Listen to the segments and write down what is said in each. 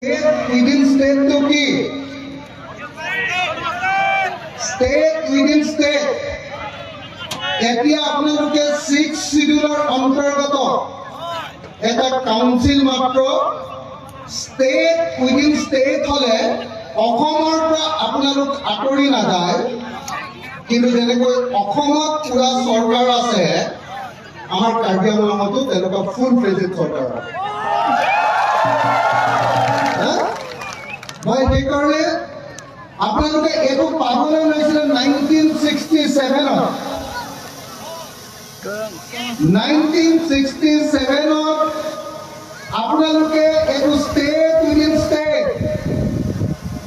Within ষ্টেটটো কি? State within state, এতিয়া আপোনালোকে ছিক্স চিডিউলৰ অন্তৰ্গত এটা কাউন্সিল মাত্ৰ। ষ্টেট উইদিন ষ্টেট হলে অসমৰ পৰা আপোনালোক আঁতৰি নাযায়, কিন্তু যেনেকৈ অসমত পুৰা চৰকাৰ আছে, আমাৰ কাৰ্বি আংলঙতো তেনেকুৱা ফুল ফ্লেজেড চৰকাৰ আছে, হা? মই সেইকাৰণে আপোনালোকে এইটো পাবলৈ লৈছিলে 1967ত। 1967ত আপোনালোকে এইটো ষ্টেট উইদিন ষ্টেট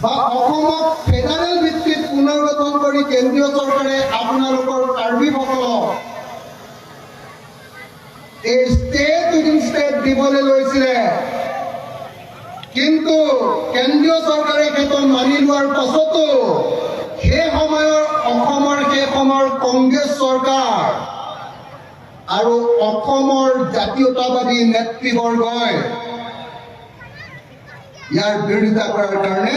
বা অসমক ফেডাৰেল ভিত্তিত পুনৰ্গঠন কৰি কেন্দ্ৰীয় চৰকাৰে আপোনালোকৰ কাৰ্বিসকলক এই ষ্টেট উইদিন ষ্টেট দিবলৈ লৈছিলে। কিন্তু কেন্দ্ৰীয় চৰকাৰে সেইটো মানি লোৱাৰ পাছতো সেই সময়ৰ অসমৰ, সেই সময়ৰ কংগ্ৰেছ চৰকাৰ আৰু অসমৰ জাতীয়তাবাদী নেতৃবৰ্গই ইয়াৰ বিৰোধিতা কৰাৰ কাৰণে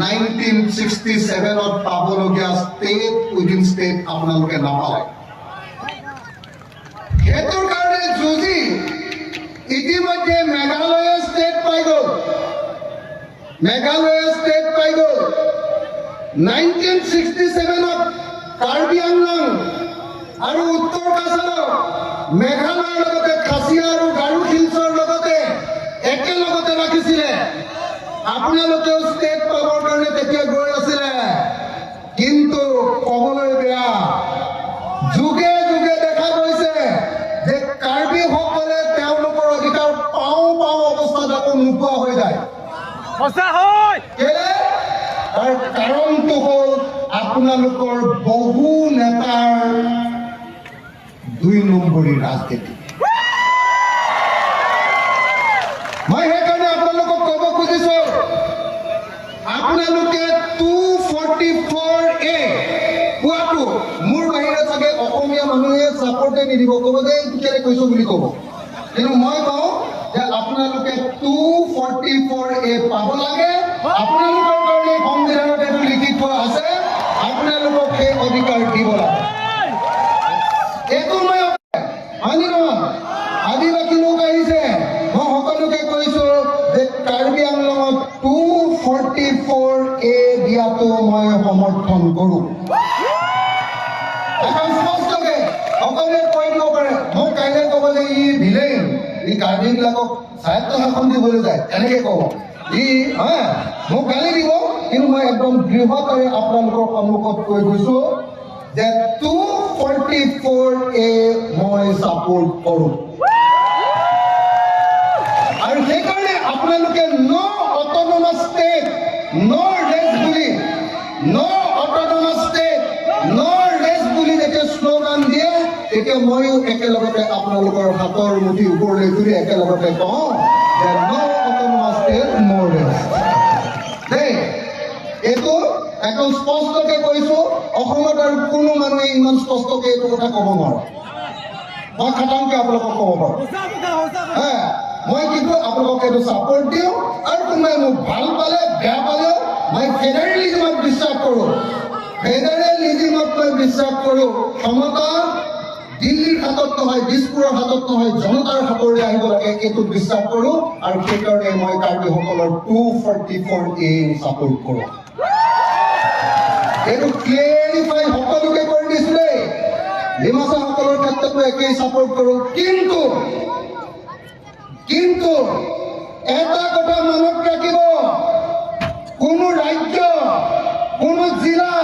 1967ত পাবলগীয়া ষ্টেট উইদিন ষ্টেট আপোনালোকে নাপালে। সেইটোৰ কাৰণে যুঁজি ইতিমধ্যে মেঘালয়ে ষ্টেট পাই গ'ল, মেঘালয়ে ষ্টেট পাই গ'ল। 1967ত কাৰ্বি আংলং আৰু উত্তৰ কাছাৰক মেঘালয়ৰ লগতে, খাচীয়া আৰু গাৰো হিলছৰ লগতে একেলগতে ৰাখিছিলে। আপোনালোকেও ষ্টেট পাবৰ কাৰণে তেতিয়া গৈ আছিলে। কিন্তু কবলৈ বেয়া, যুগে যুগে দেখা গৈছে যে কাৰ্বিসকলে তেওঁলোকৰ অধিকাৰ পাওঁ পাওঁ অৱস্থাত আকৌ নোপোৱা হৈ যায়। সঁচা হয়। কেলে? তাৰ কাৰণটো হ'ল আপোনালোকৰ বহু নেতাৰ দুই নম্বৰী ৰাজনীতি। মই সেইকাৰণে আপোনালোকক ক'ব খুজিছো, আপোনালোকে 244A পোৱাটো মোৰ বাহিৰে চাগে অসমীয়া মানুহে ছাপৰ্টে নিদিব, ক'ব যে এইটো কেলে কৈছো বুলি ক'ব। কিন্তু মই কওঁ যে আপোনালোকে 244A পাব লাগে। আপোনালোকৰ কাৰণে সংবিধানত এইটো লিখি থোৱা আছে, আপোনালোকক সেই অধিকাৰ দিব লাগে। এইটো মই, হয়নে নহয়? আদিবাসী লোক আহিছে, মই সকলোকে কৈছো যে কাৰ্বি আংলঙত 244A দিয়াটো মই সমৰ্থন কৰো। এখন স্পষ্টকে সকলোৱে কৈ দিব পাৰে। মোক কাইলৈ ক'ব যে ই ভিলেইন, ই কাৰ্বিবিলাকক স্বায়ত্ত শাসন দিবলৈ যায়, তেনেকে ক'ব ই, হা, মোক গালি দিব। কিন্তু মই একদম দৃঢ়তাৰে আপোনালোকৰ সন্মুখত কৈ গৈছো যে 244A মই ছাপোৰ্ট কৰো। আৰু সেইকাৰণে আপোনালোকে "No autonomous state, no rest" বুলি, "No autonomous state, no rest" বুলি যেতিয়া শ্লোগান দিয়ে, তেতিয়া ময়ো একেলগতে আপোনালোকৰ হাতৰ মুঠি ওপৰলৈ তুলি একেলগতে কওঁ যে "No autonomous state, no rest" দেই। এইটো একদম স্পষ্টকে কৈছো। অসমত আৰু কোনো মানুহে ইমান স্পষ্টকে এইটো কথা ক'ব নোৱাৰে। মই খাটাংকে আপোনালোকক ক'ব পাৰোঁ। সঁচা কথা, সঁচা কথা। হা, মই কিন্তু আপোনালোকক এইটো ছাপৰ্ট দিওঁ। আৰু কোনোবাই মোক ভাল পালে, বেয়া পালেও মই ফেডাৰেলিজিমত বিশ্বাস কৰোঁ। ফেডাৰেলিজিমত মই বিশ্বাস কৰোঁ। ক্ষমতা দিল্লীৰ হাতত নহয়, দিছপুৰৰ হাতত নহয়, জনতাৰ হাতলৈ আহিব লাগে, এইটোত বিশ্বাস কৰোঁ। আৰু সেইকাৰণে মই কাৰ্বিসকলৰ 244A support কৰোঁ। এইটো ক্লিয়াৰিফাই সকলোকে কৰি দিছো দেই। ডিমাচাসকলৰ ক্ষেত্ৰতো একেই ছাপৰ্ট কৰোঁ। কিন্তু এটা কথা মনত ৰাখিব, কোনো ৰাজ্য, কোনো জিলা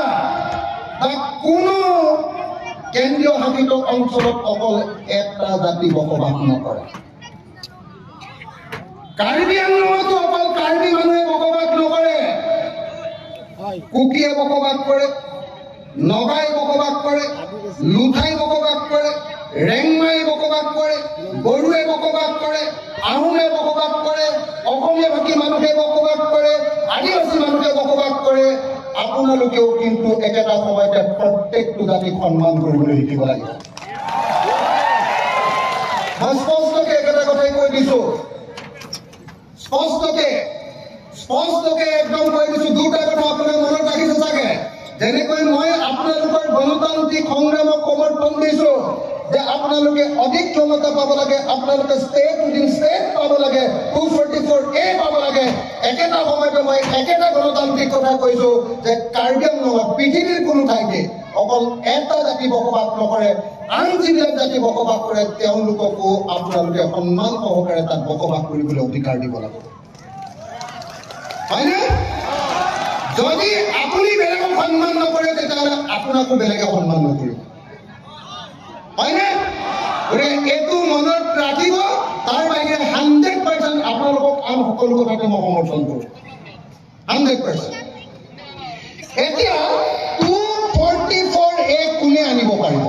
বা কোনো কেন্দ্ৰীয় শাসিত অঞ্চলত অকল এটা জাতি বসবাস নকৰে। কাৰ্বি আংলঙতো অকল কাৰ্বি মানুহে বসবাস নকৰে। কুকিয়ে বসবাস কৰে, নগাই বসবাস কৰে, লুথাই বসবাস কৰে, ৰেংমাই বসবাস কৰে, বড়োৱে বসবাস কৰে, আহোমে বসবাস কৰে, অসমীয়া ভাষী মানুহে বসবাস কৰে, আদিবাসী মানুহে বসবাস কৰে। আপোনালোকেও কিন্তু একেটা সময়তে প্ৰত্যেকটো জাতিক সন্মান কৰিবলৈ শিকিব লাগিব। মই স্পষ্টকে একেটা কথাই কৈ দিছো, স্পষ্টকে। স্পষ্টকে একদম কৈ দিছো, দুটা কথা আপোনালোকে মনত ৰাখিছে চাগে। যেনেকৈ মই আপোনালোকৰ গণতান্ত্ৰিক সংগ্ৰামক সমৰ্থন দিছো যে আপোনালোকে অধিক ক্ষমতা পাব লাগে, আপোনালোকে ষ্টেট উইদিন ষ্টেট পাব লাগে, 244A পাব লাগে, একেটা সময়তে মই একেটা গণতান্ত্ৰিক কথা কৈছো যে কাৰ্বি আংলঙত পৃথিৱীৰ কোনো ঠাইতে অকল এটা জাতি বসবাস নকৰে, আন যিবিলাক জাতি বসবাস কৰে তেওঁলোককো আপোনালোকে সন্মান সহকাৰে তাত বসবাস কৰিবলৈ অধিকাৰ দিব লাগে, হয়নে? যদি আপুনি বেলেগক সন্মান নকৰে তেতিয়াহ'লে আপোনাকো বেলেগে সন্মান নকৰিব, হয়নে? গতিকে এইটো মনত ৰাখিব। তাৰ বাহিৰে 100% আপোনালোকক আন সকলো কথাতে মই সমৰ্থন কৰোঁ, 100%। এতিয়া 244A কোনে আনিব পাৰিব?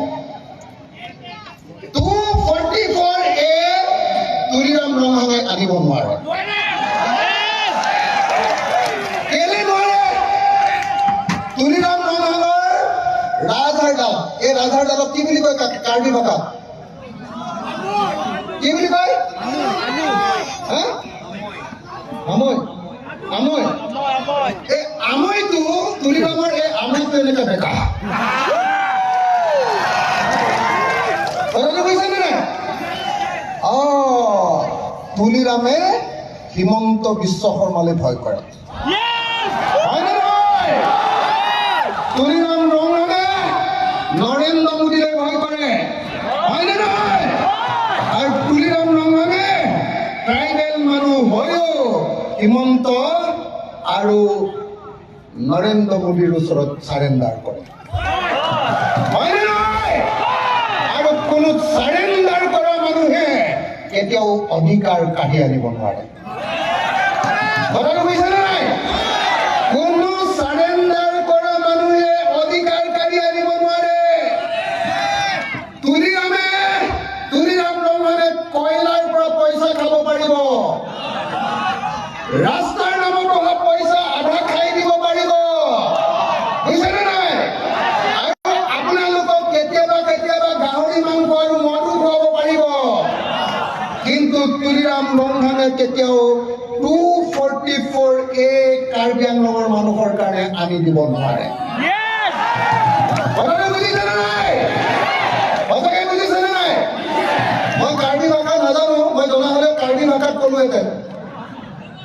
244A Tuliram ৰংহাঙে আনিব নোৱাৰে। কেলে নোৱাৰে? তুলিৰাম ৰংহাঙৰ ৰাজহাড়ডাল, এই ৰাজহাড়ডালক কি বুলি কয় কাৰ্বি ভাষাত? কি বুলি কয়? আমৈ, আমৈ। এই আমৈটো, তুলিৰামৰ এই আমৈটো এনেকে বেকা, কথাটো বুজিছেনে নাই? অ, তুলিৰামে হিমন্ত বিশ্ব শৰ্মালৈ ভয় কৰে, হয়নে নহয়? তুলিৰাম ৰংহাঙে নৰেন্দ্ৰ মোদীলৈ ভয় কৰে, হয়নে নহয়? আৰু তুলিৰাম ৰংহাঙে ট্ৰাইবেল মানুহ হৈও হিমন্ত আৰু নৰেন্দ্ৰ মোদীৰ ওচৰত চাৰেণ্ডাৰ কৰে, হয়নে নহয়? আৰু কোনো চাৰেণ্ডাৰ কৰা মানুহে কেতিয়াও অধিকাৰ কাঢ়ি আনিব নোৱাৰে। কথাটো বুজিছেনে নাই? কোনো চাৰেণ্ডাৰ কৰা মানুহে অধিকাৰ কাঢ়ি আনিব নোৱাৰে। তুলিৰাম ৰংহাঙে কয়লাৰ পৰা পইচা খাব পাৰিব, ৰাস্তাৰ নামত অহা পইচা আধা খাই দিব পাৰিব, বুজিছেনে নাই? আৰু আপোনালোকক কেতিয়াবা কেতিয়াবা গাহৰি মাংস আৰু মদো খুৱাব পাৰিব, কিন্তু তুলিৰাম ৰংহাঙে কেতিয়াও 244A Karbi আংলঙৰ মানুহৰ কাৰণে আনি দিব নোৱাৰে। কথাটো বুজিছেনে নাই? সঁচাকে বুজিছেনে নাই? মই কাৰ্বি ভাষা নাজানো, মই জনা হ'লে কাৰ্বি ভাষাত ক'লোহেঁতেন,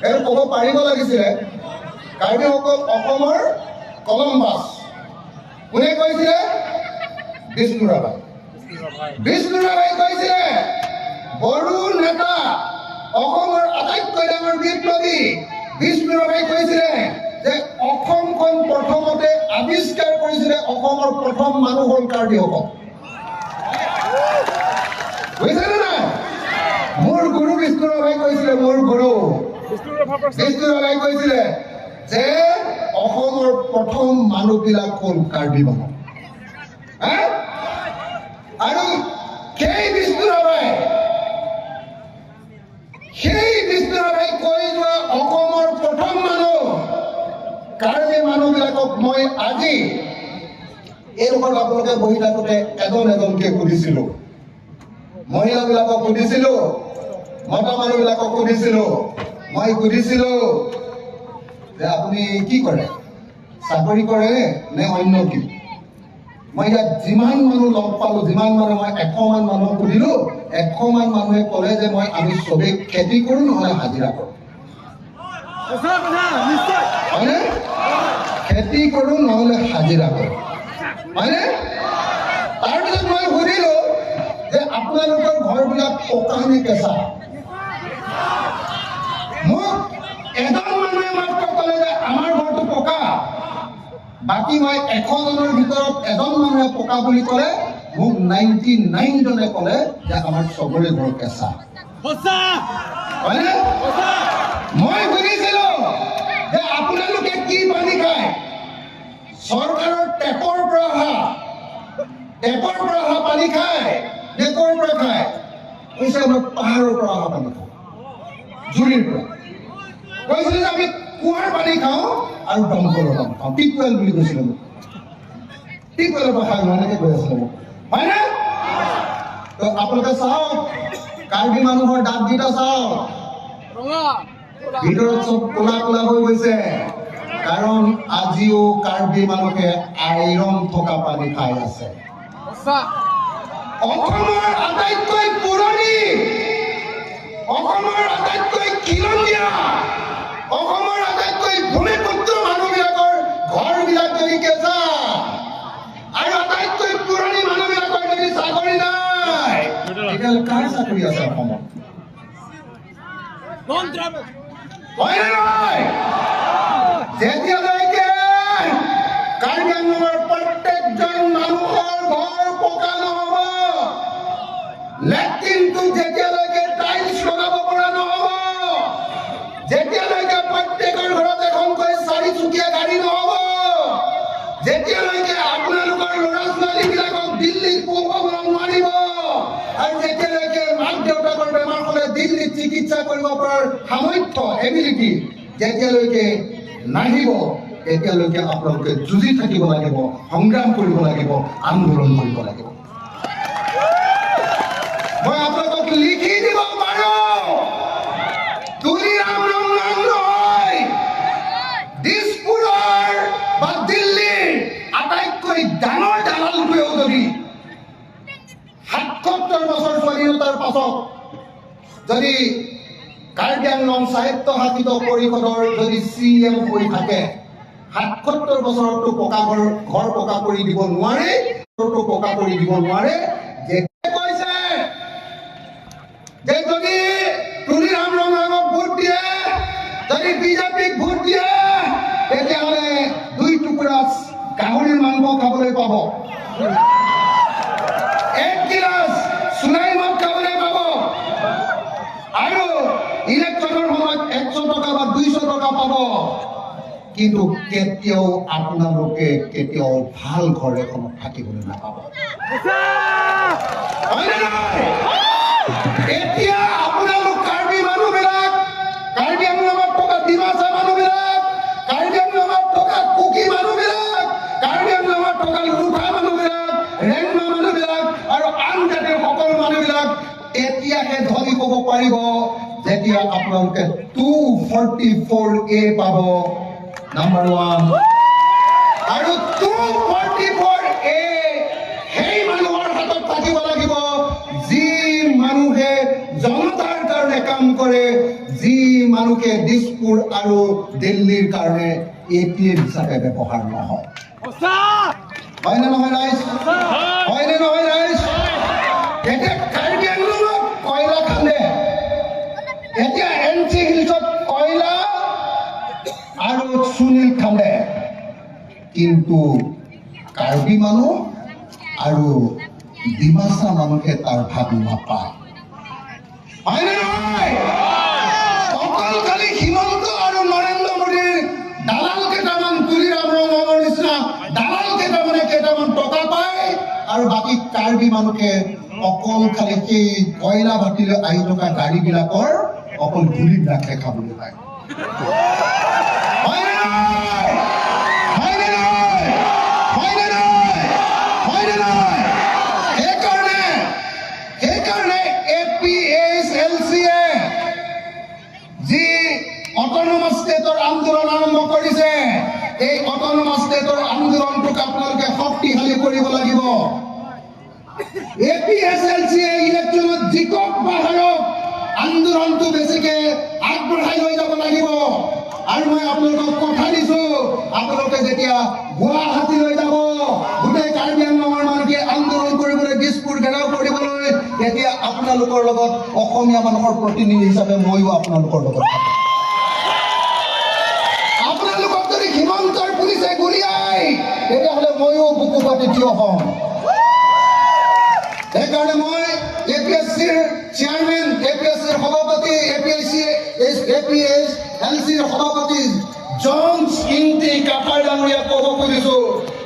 এইটো ক'ব পাৰিব লাগিছিলে। কাৰ্বিসকল অসমৰ কলম্বাছ। কোনে কৈছিলে? বিষ্ণু ৰাভাই। বিষ্ণু ৰাভাই কৈছিলে, বড়ো নেতা, অসমৰ আটাইতকৈ ডাঙৰ বিপ্লৱী বিষ্ণু ৰাভাই কৈছিলে যে অসমখন প্ৰথমতে আৱিষ্কাৰ কৰিছিলে, অসমৰ প্ৰথম মানুহ হ'ল কাৰ্বিসকল। বুজিছেনে নাই? মোৰ গুৰু বিষ্ণু ৰাভাই কৈছিলে, মোৰ গুৰু বিষ্ণু ৰাভাই কৈছিলে যে অসমৰ প্ৰথম মানুহবিলাক হ'ল কাৰ্বি মানুহ। আৰু সেই বিষ্ণু ৰাভাই, সেই বিষ্ণু ৰাভাই কৈ যোৱা অসমৰ প্ৰথম মানুহ কাৰ্বি মানুহবিলাকক মই আজি এইডোখৰত আপোনালোকে বহি থাকোঁতে এজন এজনকে সুধিছিলো, মহিলাবিলাকক সুধিছিলো, মতা মানুহবিলাকক সুধিছিলো, মই সুধিছিলো যে আপুনি কি কৰে, চাকৰি কৰে নে অন্য কি? মই ইয়াত যিমান মানুহ লগ পালো, যিমান মানুহ, মই 100মান মানুহক সুধিলো, 100মান মানুহে ক'লে যে আমি চবেই খেতি কৰো নহ'লে হাজিৰা কৰো। হয়নে? খেতি কৰো নহ'লে হাজিৰা কৰো, হয়নে? তাৰপিছত মই সুধিলো যে আপোনালোকৰ ঘৰবিলাক পকা নে কেঁচা? মোক এজন মানুহে মাত্ৰ ক'লে যে আমাৰ ঘৰটো পকা। বাকী মই 100জনৰ ভিতৰত এজন মানুহে পকা বুলি ক'লে, মোক 99জনে ক'লে যে আমাৰ চবৰে ঘৰ কেঁচা। হয়নে? মই সুধিছিলো যে আপোনালোকে কি পানী খায়? চৰকাৰৰ টেপৰ পৰা অহা, টেপৰ পৰা অহা পানী খায় নে ক'ৰ পৰা খায়? কৈছে আমাৰ পাহাৰৰ পৰা অহা পানী খাওঁ, জুৰিৰ পৰা। কৈছিলে যে আমি কুঁৱাৰ পানী খাওঁ আৰু দমকলৰ পানী খাওঁ, টিউবৱেল বুলি কৈছিলে মোক, টিউবৱেলৰ পৰা খাওঁ, এনেকে কৈ আছিলে মোক, হয়নে? তো আপোনালোকে চাওক, কাৰ্বি মানুহৰ দাঁতকেইটা চাওক, ভিতৰত চব ক'লা ক'লা হৈ গৈছে, কাৰণ আজিও কাৰ্বি মানুহে আইৰণ থকা পানী খাই আছে। অসমৰ আটাইতকৈ পুৰণি, অসমৰ আটাইতকৈ খিলঞ্জীয়া, অসমৰ আটাইতকৈ ভূমিপুত্ৰ মানুহবিলাকৰ ঘৰবিলাক যদি কেঁচা আৰু আটাইতকৈ পুৰণি মানুহবিলাকৰ যদি চাকৰি নাই, তেতিয়াহ'লে কাৰ চাকৰি আছে অসমত? হয়নে নহয়? যেতিয়ালৈকে কাৰ্বি আংলঙৰ প্ৰত্যেকজন মানুহৰ ঘৰ পকা নহ'ব, লেট্ৰিনটো যেতিয়ালৈকে টাইলছ লগাব পৰা নহ'ব, যেতিয়ালৈকে প্ৰত্যেকৰ ঘৰত এখনকৈ চাৰিচকীয়া গাড়ী নহ'ব, যেতিয়ালৈকে আপোনালোকৰ ল'ৰা ছোৱালীবিলাকক দিল্লীত পঢ়ুৱাব নোৱাৰিব আৰু যেতিয়ালৈকে মাক দেউতাকৰ বেমাৰ হ'লে দিল্লীত চিকিৎসা কৰিব পৰাৰ সামৰ্থ্য, এবিলিটি যেতিয়ালৈকে নাহিব, তেতিয়ালৈকে আপোনালোকে যুঁজি থাকিব লাগিব, সংগ্ৰাম কৰিব লাগিব, আন্দোলন কৰিব লাগিব। মই আপোনালোকক লিখি দিব পাৰো, তুলিৰাম ৰংহাং নহয়, দিছপুৰৰ বা দিল্লীৰ আটাইতকৈ ডাঙৰ দালালটোৱেও যদি 77 বছৰ স্বাধীনতাৰ পাছত যদি কাৰ্বি আংলং স্বায়ত্তশাসিত পৰিষদৰ যদি চি এম হৈ থাকে, 77 বছৰতো পকা ঘৰ ঘৰ পকা কৰি দিব নোৱাৰে, পকা কৰি দিব নোৱাৰে। যে কৈছে যে যদি তুলিৰাম ৰংহাঙক ভোট দিয়ে, যদি বিজেপিক ভোট দিয়ে, তেতিয়াহ'লে দুই টুকুৰা গাহৰিৰ মাংস খাবলৈ পাব, এক গিলাচ চুলাই মদ খাবলৈ পাব আৰু ইলেকশ্যনৰ সময়ত 100 টকা বা 200 টকা পাব, কিন্তু কেতিয়াও আপোনালোকে কেতিয়াও ভাল ঘৰ এখনত থাকিবলৈ নাপাব। হয়নে নহয়? এতিয়া আপোনালোক কাৰ্বি মানুহবিলাক, কাৰ্বি আংলঙত থকা ডিমাচা মানুহবিলাক, কাৰ্বি আংলঙত থকা কুকি মানুহবিলাক, কাৰ্বি আংলঙত থকা লোথা মানুহবিলাক, ৰেংমা মানুহবিলাক আৰু আন জাতিৰ সকলো মানুহবিলাক এতিয়াহে ধনী হ'ব পাৰিব যেতিয়া আপোনালোকে 244A পাব, নাম্বাৰ ওৱান। আৰু 244A সেই মানুহৰ হাতত থাকিব লাগিব যি মানুহে জনতাৰ কাৰণে কাম কৰে, যি মানুহে দিছপুৰ আৰু দিল্লীৰ কাৰণে এটিএম হিচাপে ব্যৱহাৰ নহয়। হয়নে নহয় ৰাইজ? হয়নে নহয় ৰাইজ? এতিয়া কাৰ্বি আংলঙত কয়লা খান্দে, এতিয়া এন চি হিলছত কয়লা আৰু চূণ খান্দে, কিন্তু কাৰ্বি মানুহ আৰু ডিমাচা মানুহে তাৰ ভাগ নাপায়। হয়নে নহয়? অকল খালি হিমন্ত আৰু নৰেন্দ্ৰ মোদীৰ দালাল কেইটামান, তুলিৰাম ৰংহাঙৰ নিচিনা দালাল কেইটামানে কেইটামান টকা পায় আৰু বাকী কাৰ্বি মানুহে অকল খালি সেই কয়লা ভাটিলৈ আহি থকা গাড়ীবিলাকৰ অকল ধূলিবিলাকহে খাবলৈ পায়। হয়নে নহয়? হয়নে নহয়? হয়নে নহয়? হয়নে নহয়? সেইকাৰণে এপিএইচএলচিয়ে যি অট'নমাছ ষ্টেটৰ আন্দোলন আৰম্ভ কৰিছে, এই অট'নমাছ ষ্টেটৰ আন্দোলনটোক আপোনালোকে শক্তিশালী কৰিব লাগিব। এপিএছএলচিয়ে ইলেকশ্যনত জিকক বা হাৰক, আন্দোলনটো বেছিকে আগবঢ়াই লৈ যাব লাগিব। আৰু মই আপোনালোকক কথা দিছো, আপোনালোকে যেতিয়া গুৱাহাটীলৈ যাব, গোটেই কাৰ্বি আংলঙৰ মানুহে আন্দোলন কৰিবলৈ, দিছপুৰ ঘেৰাও কৰিবলৈ, তেতিয়া আপোনালোকৰ লগত অসমীয়া মানুহৰ প্ৰতিনিধি হিচাপে ময়ো আপোনালোকৰ লগত থাকিম। আপোনালোকক যদি হিমন্তৰ পুলিচে গুলীয়াই, তেতিয়াহ'লে ময়ো বুকু পাতি থিয় হ'ম। সেইকাৰণে মই এপিএছচিৰ চেয়াৰমেন, এপিএছচিৰ সভাপতি, এপিএছচি এপিএইচএলচিৰ সভাপতি জনছ ইংতি কাথাৰ ডাঙৰীয়াক ক'ব খুজিছো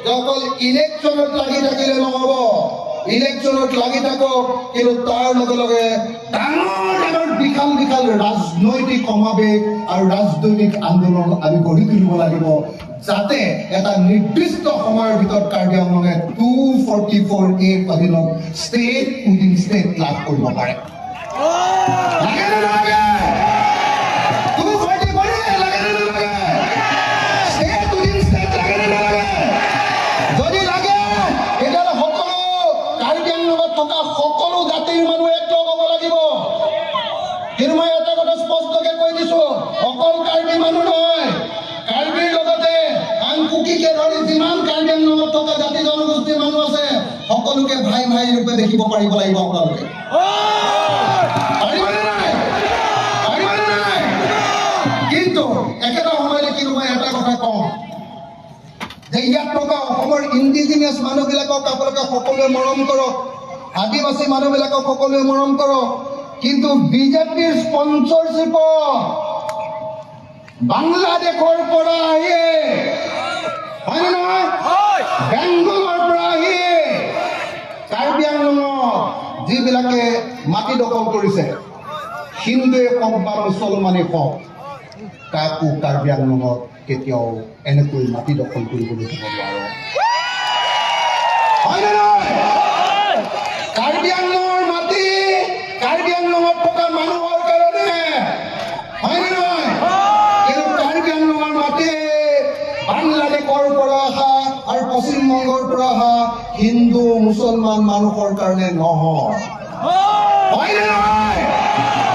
যে অকল ইলেকশ্যনত লাগি থাকিলে নহ'ব। ইলেকশ্যনত লাগি থাকক, কিন্তু তাৰ লগে লগে ডাঙৰ ডাঙৰ বিশাল বিশাল ৰাজনৈতিক সমাৱেশ আৰু ৰাজনৈতিক আন্দোলন আমি গঢ়ি তুলিব লাগিব, যাতে এটা নিৰ্দিষ্ট সময়ৰ ভিতৰত কাৰ্বি আংলঙে 244A অধীনত ষ্টেট উইদিন ষ্টেট লাভ কৰিব পাৰে। লাগে নে নালাগে? টু ফৰ্টি মানুহ নহয়, কাৰ্বিৰ লগতে আন কুকিকে ধৰি যিমান কাৰ্বি আংলঙত থকা জাতি জনগোষ্ঠীৰ মানুহ আছে, সকলোকে ভাই ভাই ৰূপে দেখিব পাৰিব লাগিব আপোনালোকে। পাৰিবনে নাই? পাৰিবনে নাই? কিন্তু একেটা সময়তে কিন্তু মই এটা কথা কওঁ যে ইয়াত থকা অসমৰ ইণ্ডিজিনিয়াছ মানুহবিলাকক আপোনালোকে সকলোৱে মৰম কৰক, আদিবাসী মানুহবিলাকক সকলোৱে মৰম কৰক, কিন্তু বিজেপিৰ স্পনচৰশ্বিপত বাংলাদেশৰ পৰা আহি, হয়নে নহয়, বেংগলৰ পৰা আহি কাৰ্বি আংলঙত যিবিলাকে মাটি দখল কৰিছে, হিন্দুৱে হওক বা মুছলমানে হওক, কাকো কাৰ্বি আংলঙত কেতিয়াও এনেকৈ মাটি দখল কৰিবলৈ দিব নোৱাৰে। হয়নে নহয়? কাৰ্বি আংলঙৰ মাটি কাৰ্বি আংলঙত থকা মানুহৰ কাৰণে, হয়নে নহয়? কিন্তু কাৰ্বি আংলঙৰ মাটি বাংলাদেশৰ পৰা অহা আৰু পশ্চিমবংগৰ পৰা অহা হিন্দু মুছলমান মানুহৰ কাৰণে নহয়, হয়নে নহয়?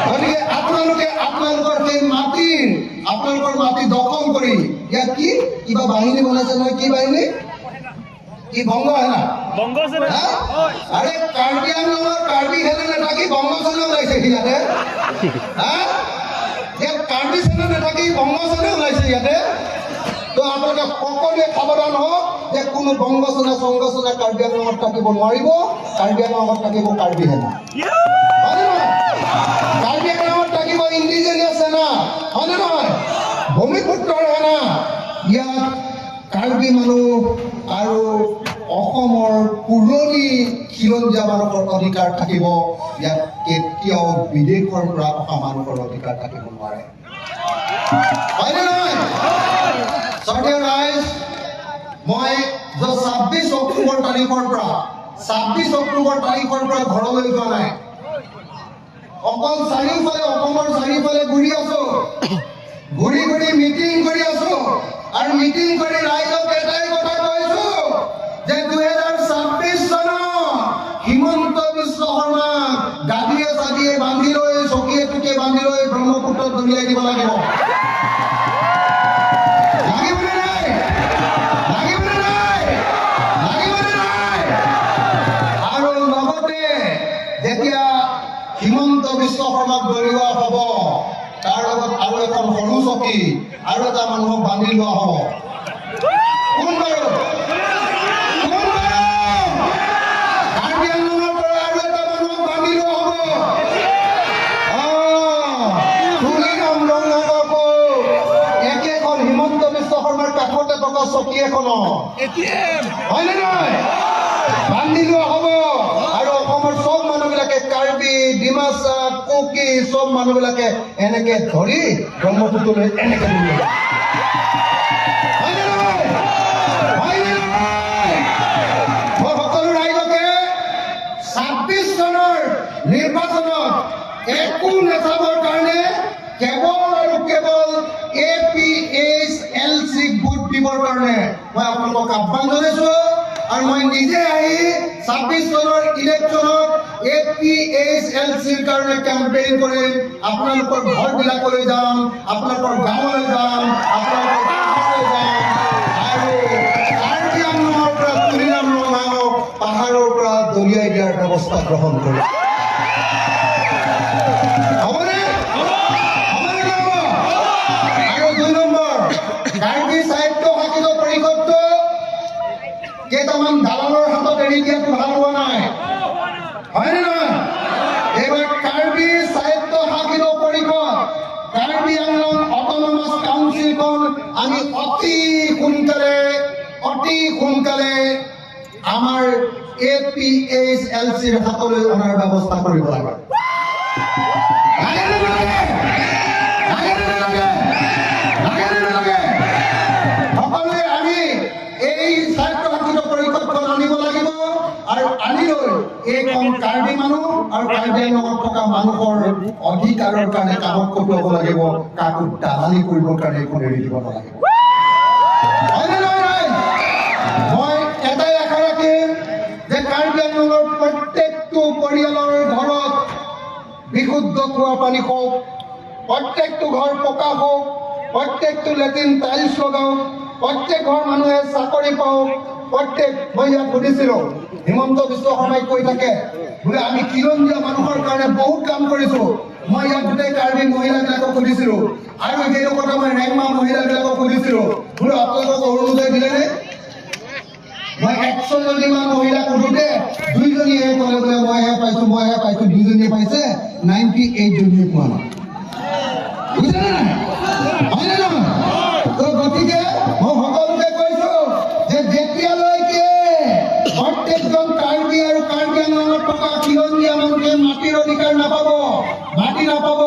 গতিকে আপোনালোকে আপোনালোকৰ সেই মাটিৰ, আপোনালোকৰ মাটি দখল কৰি ইয়াত কি কিবা বাহিনী বনাইছে নহয়, কি বাহিনী, কি বংগ সেনা? বংগ সেনা। হা? আৰে, কাৰ্বি আংলঙৰ কাৰ্বি সেনা নাথাকি বংগ সেনা ওলাইছে ইয়াতে। হা, ইয়াত কাৰ্বি সেনা নাথাকি বংগ সেনা ওলাইছে ইয়াতে। তো আপোনালোকে সকলোৱে সাৱধান হওক যে কোনো বংগ সেনা চংগ সেনা কাৰ্বি আংলঙত থাকিব নোৱাৰিব। কাৰ্বি আংলঙত থাকিব কাৰ্বি সেনা, হয়নে নহয়? কাৰ্বি আংলঙত থাকিব ইণ্ডিজেনিয়াছ সেনা, হয়নে নহয়? ভূমিপুত্ৰৰ সেনা। ইয়াত কাৰ্বি মানুহ আৰু অসমৰ পুৰণি খিলঞ্জীয়া মানুহৰ অধিকাৰ থাকিব। ইয়াত কেতিয়াও বিদেশৰ পৰা অহা মানুহৰ অধিকাৰ থাকিব নোৱাৰে, হয়নে নহয়? শ্ৰদ্ধেয় ৰাইজ, মই যোৱা 26 অক্টোবৰ তাৰিখৰ পৰা, 26 অক্টোবৰ তাৰিখৰ পৰা ঘৰলৈ যোৱা নাই। অকল চাৰিওফালে, অসমৰ চাৰিওফালে ঘূৰি আছো, ঘূৰি ঘূৰি মিটিং কৰি আছো আৰু মিটিং কৰি ৰাইজক এটাই কথা কৈছো যে 2026 চনত হিমন্ত বিশ্ব শৰ্মাক গাদীয়ে চাদিয়ে বান্ধি লৈ, চকীয়ে টকীয়ে বান্ধি লৈ ব্ৰহ্মপুত্ৰত দলিয়াই দিব লাগিব। লাগিবনে নাই? লাগিবনে নাই? লাগিবনে নাই? আৰু লগতে যেতিয়া হিমন্ত বিশ্ব শৰ্মাক দলিওৱা হ'ব, তাৰ লগত আৰু এখন সৰু চকী আৰু এটা মানুহক বান্ধি লোৱা হ'ব। কোন বাৰু? কোন বাৰু? কাৰ্বি আংলঙৰ পৰা আৰু এটা মানুহক বান্ধি লোৱা হ'ব। তুলিৰাম ৰংহাঙকো একেখন হিমন্ত বিশ্ব শৰ্মাৰ কাষতে থকা চকী এখনত, হয়নে নহয়, বান্ধি লোৱা হ'ব। আৰু অসমৰ চব মানুহবিলাকে, কাৰ্বি, ডিমাচা, কুকি চব মানুহবিলাকে এনেকে ধৰি ব্ৰহ্মপুত্ৰলৈ এনেকে দলিয়াই দিব। হয়নে নহয়? হয়নে নহয়? মই সকলো ৰাইজকে 26 চনৰ নিৰ্বাচনত একো নাচাবৰ কাৰণে, কেৱল আৰু কেৱল এপিএইচএলচিক ভোট দিবৰ কাৰণে মই আপোনালোকক আহ্বান জনাইছো। আৰু মই নিজে আহি 26 চনৰ ইলেকশ্যনত এপিএইচএলচিৰ কাৰণে কেম্পেইন কৰিম। আপোনালোকৰ ঘৰবিলাকলৈ যাম, আপোনালোকৰ গাঁৱলৈ যাম, আপোনালোকৰ গাঁৱলৈ যাম আৰু কাৰ্বি আংলঙৰ পৰা তুলিৰাম ৰংহাঙক পাহাৰৰ পৰা দলিয়াই দিয়াৰ ব্যৱস্থা গ্ৰহণ কৰিম। হ'বনে? হ'বনে নহ'ব? আৰু 2 নম্বৰ, কাৰ্বি স্বায়ত্ত শাসিত পৰিষদটো কেইটামান দালালৰ হাতত এৰি দিয়াটো ভাল হোৱা নাই, হয়নে নহয়? এইবাৰ কাৰ্বি স্বায়ত্ত শাসিত পৰিষদ, কাৰ্বি আংলং অট'নমাছ কাউন্সিলখন আমি অতি সোনকালে, অতি সোনকালে আমাৰ এপিএইচএলচিৰ হাতলৈ অনাৰ ব্যৱস্থা কৰিব লাগে। লাগে নে নালাগে? লাগে নে নালাগে? লাগে নে নালাগে? সকলোৱে আমি এই স্বায়ত্তশাসিত পৰিষদখন আনিব লাগিব আৰু আনি লৈ এইখন কাৰ্বি মানুহ আৰু কাৰ্বি আংলঙত থকা মানুহৰ অধিকাৰৰ কাৰণে কামত খটুৱাব লাগিব। কাকো দালালি কৰিবৰ কাৰণে এইখন এৰি দিব নালাগিব, হয়নে নহয় ৰাইজ? মই এটাই আশা ৰাখিম যে কাৰ্বি আংলঙৰ প্ৰত্যেকটো পৰিয়ালৰ ঘৰত বিশুদ্ধ খোৱা পানী হওক, প্ৰত্যেকটো ঘৰ পকা হওক। প্ৰত্যেকটো লেট্ৰিন টাইলছ লগাওক, প্ৰত্যেক ঘৰ মানুহে চাকৰি পাওক। প্ৰত্যেক, মই ইয়াত সুধিছিলো, হিমন্ত বিশ্ব শৰ্মাই কৈ থাকে বোলে আমি খিলঞ্জীয়া মানুহৰ কাৰণে বহুত কাম কৰিছো। মই ইয়াত গোটেই কাৰ্বি মহিলাবিলাকক সুধিছিলো আৰু সেইটো কথা মই ৰেংমা মহিলাবিলাকক সুধিছিলো, বোলো আপোনালোকক অৰুণোদয় দিলেনে? মই 100 জনীমান মহিলাক সোধোতে দুইজনীয়ে ক'লে বোলে মইহে পাইছো, মইহে পাইছো। দুইজনীয়ে পাইছে, 98 জনীয়ে পোৱা নাই। বুজিছেনে নাই? হয়নে নহয়? তো গতিকে মই সকলোকে কৈছো যে যেতিয়ালৈকে প্ৰত্যেকজন কাৰ্বি আৰু কাৰ্বি আংলঙত থকা খিলঞ্জীয়া মানুহে মাটিৰ অধিকাৰ নাপাব, মাটি নাপাব,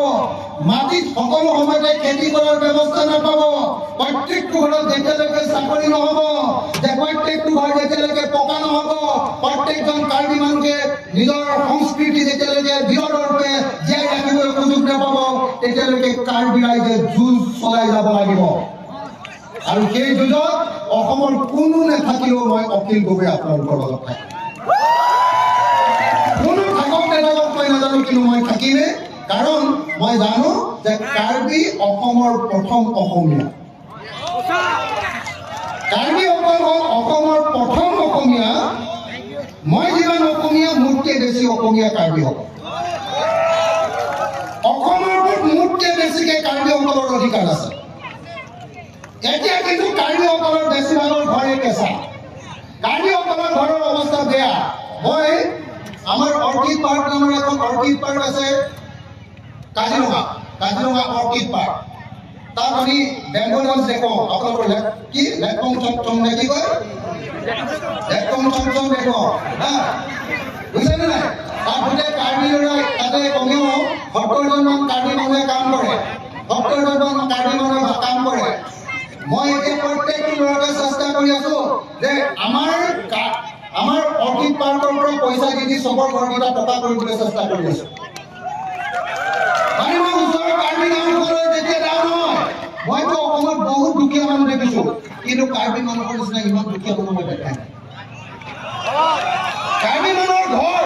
মাটিত সকলো সময়তে খেতি কৰাৰ ব্যৱস্থা নাপাব, প্ৰত্যেকটো ঘৰত যেতিয়ালৈকে চাকৰি নহ'ব, যে প্ৰত্যেকটো ঘৰ যেতিয়ালৈকে পকা নহ'ব, প্ৰত্যেকজন কাৰ্বি মানুহে নিজৰ সংস্কৃতি যেতিয়ালৈকে দৃঢ়ৰূপে জীয়াই ৰাখিবলৈ সুযোগ নাপাব, তেতিয়ালৈকে কাৰ্বি ৰাইজে যুঁজ চলাই যাব লাগিব। আৰু সেই যুঁজত অসমৰ কোনো নাথাকিলেও মই অখিল গগৈ আপোনালোকৰ লগত থাকিম। কোনো থাকক নাথাকক মই নাজানো, কিন্তু মই থাকিমেই। কাৰণ মই জানো যে কাৰ্বি অসমৰ প্ৰথম অসমীয়া। কাৰ্বিসকল হ'ল অসমৰ প্ৰথম অসমীয়া। মই যিমান অসমীয়া, মোতকৈ বেছি অসমীয়া কাৰ্বিসকল। অসমৰ ওপৰত মোতকৈ বেছিকে কাৰ্বিসকলৰ অধিকাৰ আছে। এতিয়া কিন্তু কাৰ্বিসকলৰ বেছিভাগৰ ঘৰে কেঁচা, কাৰ্বিসকলৰ ঘৰৰ অৱস্থা বেয়া। মই আমাৰ অৰ্কিড পাৰ্ক নামৰ এখন অৰ্কিড পাৰ্ক আছে কাজিৰঙা, কাজিৰঙা অৰ্কিড পাৰ্ক। তাত আমি বেম্বো ডান্স দেখো। আপোনালোকৰ কি লেকং চং নে কি কয়, লেকং চং দেখো, হা, বুজিছেনে নাই? তাত গোটেই কাৰ্বি ল'ৰাই, তাতে কমেও 70 জনমান কাৰ্বি মানুহে কাম কৰে, 70 জনমান কাৰ্বি মানুহে কাম কৰে। মই এতিয়া প্ৰত্যেকটো ল'ৰাকে চেষ্টা কৰি আছো যে আমাৰ অৰ্কিড পাৰ্কৰ পৰা পইচা দি দি চবৰ ঘৰকেইটা টকা কৰিবলৈ চেষ্টা কৰি আছো। মানে মই ওচৰৰ কাৰ্বি গাঁওখনলৈ যেতিয়া যাওঁ নহয়, মইতো অসমত বহুত দুখীয়া মানুহ দেখিছো, কিন্তু কাৰ্বি মানুহৰ নিচিনা ইমান দুখীয়া মানুহ মই দেখা নাই। কাৰ্বি মানুহৰ ঘৰ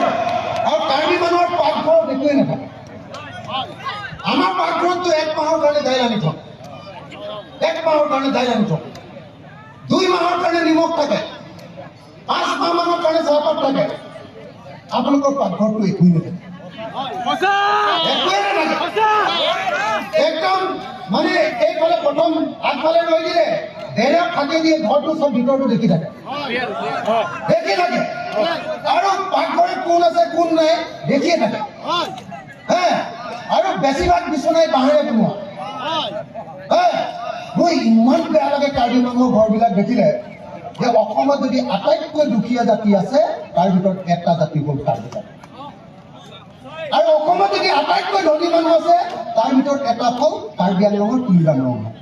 আৰু কাৰ্বি মানুহৰ পাকঘৰত একোৱেই নাথাকে। আমাৰ পাকঘৰততো এক মাহৰ কাৰণে দাইল আনি থওঁ, এক মাহৰ কাৰণে দাইল আনি থওঁ, 2 মাহৰ কাৰণে নিমখ থাকে, 5 মাহ মানৰ কাৰণে চাহপাত থাকে। আপোনালোকৰ পাকঘৰটো একোৱেই নাথাকে, একোৱেই নাথাকে একদম। মানে এইফালে প্ৰথম আগফালে ৰৈ দিলে বেৰা ফাটি দিয়ে ঘৰটো চব ভিতৰটো দেখি থাকে, দেখি থাকে। আৰু পাকঘৰত কোন আছে কোন নাই দেখিয়ে থাকে। হে, আৰু বেছিভাগ বিচনাই বাঁহেৰে বনোৱা। হে, মোৰ ইমান বেয়া লাগে কাৰ্বি মানুহৰ ঘৰবিলাক দেখিলে যে অসমত যদি আটাইতকৈ দুখীয়া জাতি আছে, তাৰ ভিতৰত এটা জাতি হ'ল কাৰ্বি জাতি। আৰু অসমত যদি আটাইতকৈ ধনী মানুহ আছে, তাৰ ভিতৰত এটা হ'ল কাৰ্বি আংলঙৰ তুলিৰাম ৰংহাং।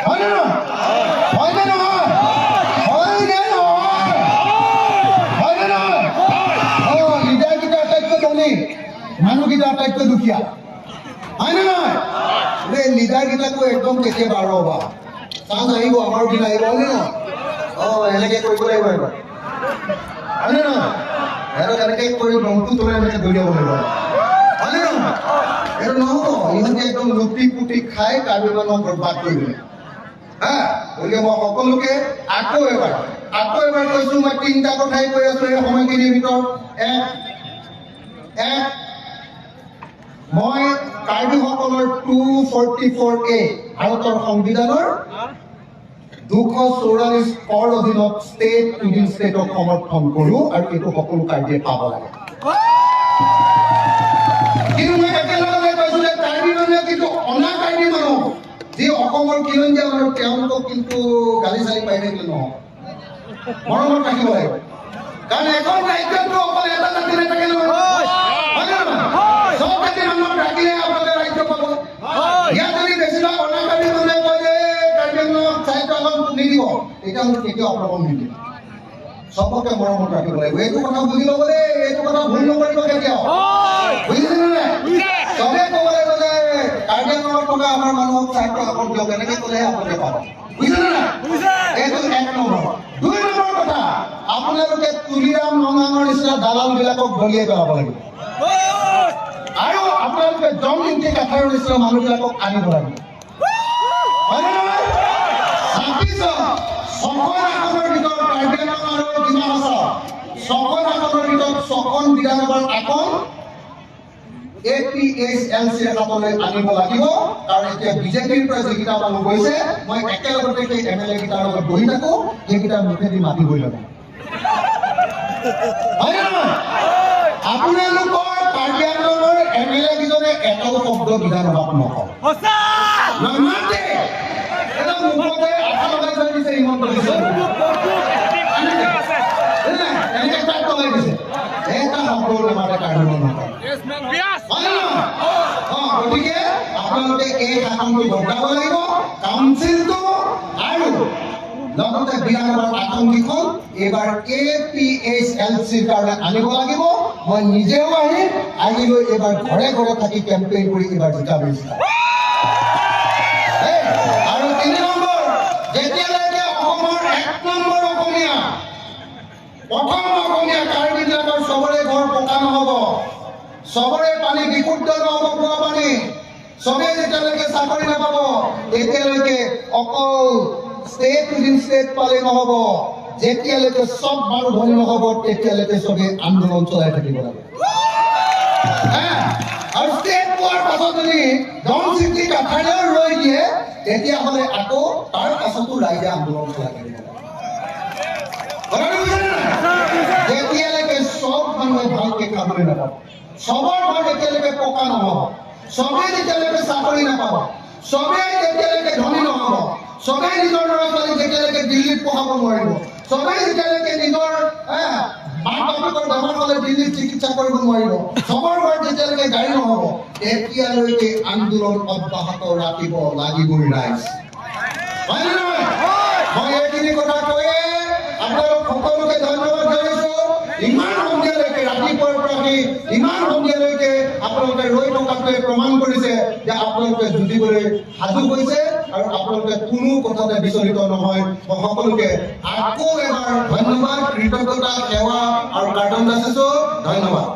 হয়নে নহয়? হয়নে নহয়? হয়নে নহয়? হয়নে নহয়? অ, লিডাৰকেইটা আটাইতকৈ ধনী, মানুহকেইটা আটাইতকৈ দুখীয়া, হয়নে নহয়? এই লিডাৰকেইটাকো একদম কেতিয়াবা ৰ'বা, চান্স আহিব, আমাৰো দিন আহিব, হয়নে নহয়? অ, এনেকে কৰিব লাগিব এবাৰ, হয়নে নহয়? সিহঁতক এনেকে কৰি দমটো তোলে এনেকে দলিয়াব লাগিব, হয়নে নহয়? এইটো নহ'ব। ইহঁতে একদম লুটি পুটি খাই কাৰ্বি মানুহক বৰবাদ কৰি দিলে। হা, গতিকে মই সকলোকে আকৌ এবাৰ কৈছো, মই তিনিটা কথাই কৈ আছো এই সময়খিনিৰ ভিতৰত। এক, মই কাৰ্বিসকলৰ 244A, ভাৰতৰ সংবিধানৰ 244 কৰ অধীনত ষ্টেট উইদিন ষ্টেটক সমৰ্থন কৰোঁ আৰু এইটো সকলো কাৰ্বিয়ে পাব লাগে। কিন্তু মই একেলগে কৈছো যে কাৰ্বি মানুহে কিন্তু অনা কাৰ্বি মানুহ, যি অসমৰ খিলঞ্জীয়া মানুহ, তেওঁলোকক কিন্তু গালি চালি পাই থাকিলে নহ'ব, মৰমত ৰাখিব লাগিব। কাৰণ এখন ৰাজ্যততো অকল এটা জাতি নাথাকে নহয়, হয় নে নহয়? চব জাতিৰ মানুহক ৰাখিলে আপোনালোকে ৰাজ্য পাব। ইয়াত যদি বেছিভাগ অনা কাৰ্বি মানুহে কয় যে কাৰ্বি আংলঙক স্বায়ত্তশাসন নিদিব, তেতিয়াহ'লে কেতিয়াও আপোনালোকক নিদিব। চবকে মৰমত ৰাখিব লাগিব। এইটো কথা বুজি ল'ব দেই, এইটো কথা ভুল নকৰিব কেতিয়াও। বুজিছে নে নাই? চবে ক'ব লাগিব যে কাৰ্বি আংলঙত থকা আমাৰ মানুহক স্বায়ত্তশাসন দিয়ক, এনেকে ক'লেহে আপোনালোকে পাব। বুজিছে নে নাই? এইটো এক নম্বৰ। দুই নম্বৰ কথা, আপোনালোকে তুলিৰাম ৰংহাঙৰ নিচিনা দালাল বিলাকক দলিয়াই পেলাব লাগিব আৰু আপোনালোকে জন ইংতি কাথাৰৰ নিচিনা মানুহবিলাকক আনিব লাগিব। ছখন আসনৰ ভিতৰত ছখন বিধানসভাৰ আসন এপিএইচএলচিৰ হাতলৈ আনিব লাগিব। কাৰণ এতিয়া বিজেপিৰ পৰা যিকেইটা মানুহ গৈছে, মই একেলগতে সেই এমএলএ কেইটাৰ লগত বহি থাকো, সেইকেইটাৰ মুখেদি মাতিবই লাগিব, হয় নে নহয়? আপোনালোকৰ কাৰ্বি আংলঙৰ এমএলএ কেইজনে এটাও শব্দ বিধানসভাত নকয়। সঁচা। নামাতে। এটা মুখতে আঠা লগাই থৈ দিছে হিমন্ত বিশ্ব। এনেকে তাক লগাই দিছে, এটা শব্দও নামাতে কাৰ্বি আংলঙৰ। হয় নে নহয়? গতিকে আপোনালোকে এই শাসনটো বদলাব লাগিব, কাউন্সিলটো আৰু লগতে বিধানসভাৰ আসনকেইখন এইবাৰ এপিএইচএলচিৰ কাৰণে আনিব লাগিব। মই নিজেও আহিম, আহি গৈ এইবাৰ ঘৰে ঘৰে থাকি কেম্পেইন কৰি এইবাৰ জিকাব জিকাম। আৰু 3 নম্বৰ, যেতিয়ালৈকে অসমৰ 1 নম্বৰ অসমীয়া, প্ৰথম অসমীয়া কাৰ্বিবিলাকৰ চবৰে ঘৰ পকা নহ'ব, চবৰে পানী বিশুদ্ধ নহ'ব, খোৱা পানী, চবেই যেতিয়ালৈকে চাকৰি নাপাব, তেতিয়ালৈকে অকল ষ্টেট উইদিন ষ্টেট পালে নহ'ব। যেতিয়ালৈকে চব মানুহ ধনী নহ'ব, তেতিয়ালৈকে চবেই আন্দোলন চলাই থাকিব লাগে। হা? আৰু ষ্টেট পোৱাৰ পাছত যদি ধনশিৰি কাঠাৰেও ৰৈ দিয়ে, তেতিয়াহ'লে আকৌ তাৰ পাছতো ৰাইজে আন্দোলন চলাই থাকিব লাগে। কথাটো বুজিছেনে নাই? যেতিয়ালৈকে চব মানুহে ভালকে খাবলৈ নাপাব, চবৰ ঘৰ যেতিয়ালৈকে পকা নহ'ব, চবেই যেতিয়ালৈকে চাকৰি নাপাব, চবেই যেতিয়ালৈকে ধনী নহ'ব, চবেই নিজৰ ল'ৰা ছোৱালীক যেতিয়ালৈকে দিল্লীত পঢ়াব নোৱাৰিব, চবেই যেতিয়ালৈকে নিজৰ মাক বাপেকৰ বেমাৰ হ'লে দিল্লীত চিকিৎসা কৰিব নোৱাৰিব, চবৰ ঘৰত যেতিয়ালৈকে গাড়ী নহ'ব, তেতিয়ালৈকে আন্দোলন অব্যাহত ৰাখিব লাগিবই ৰাইজ, হয় নে নহয়? মই এইখিনি কথা কৈয়ে আপোনালোক সকলোকে ধন্যবাদ জনাইছো। ইমান সন্ধিয়ালৈকে, ৰাতিপুৱাৰ পৰা আহি ইমান সন্ধিয়ালৈকে আপোনালোকে ৰৈ থকাটোৱে প্ৰমাণ কৰিছে যে আপোনালোকে যুঁজিবলৈ সাজু হৈছে আৰু আপোনালোকে কোনো কথাতে বিচলিত নহয়। মই সকলোকে আকৌ এবাৰ ধন্যবাদ, কৃতজ্ঞতা, সেৱা আৰু প্ৰাৰ্থনা যাচিছো। ধন্যবাদ।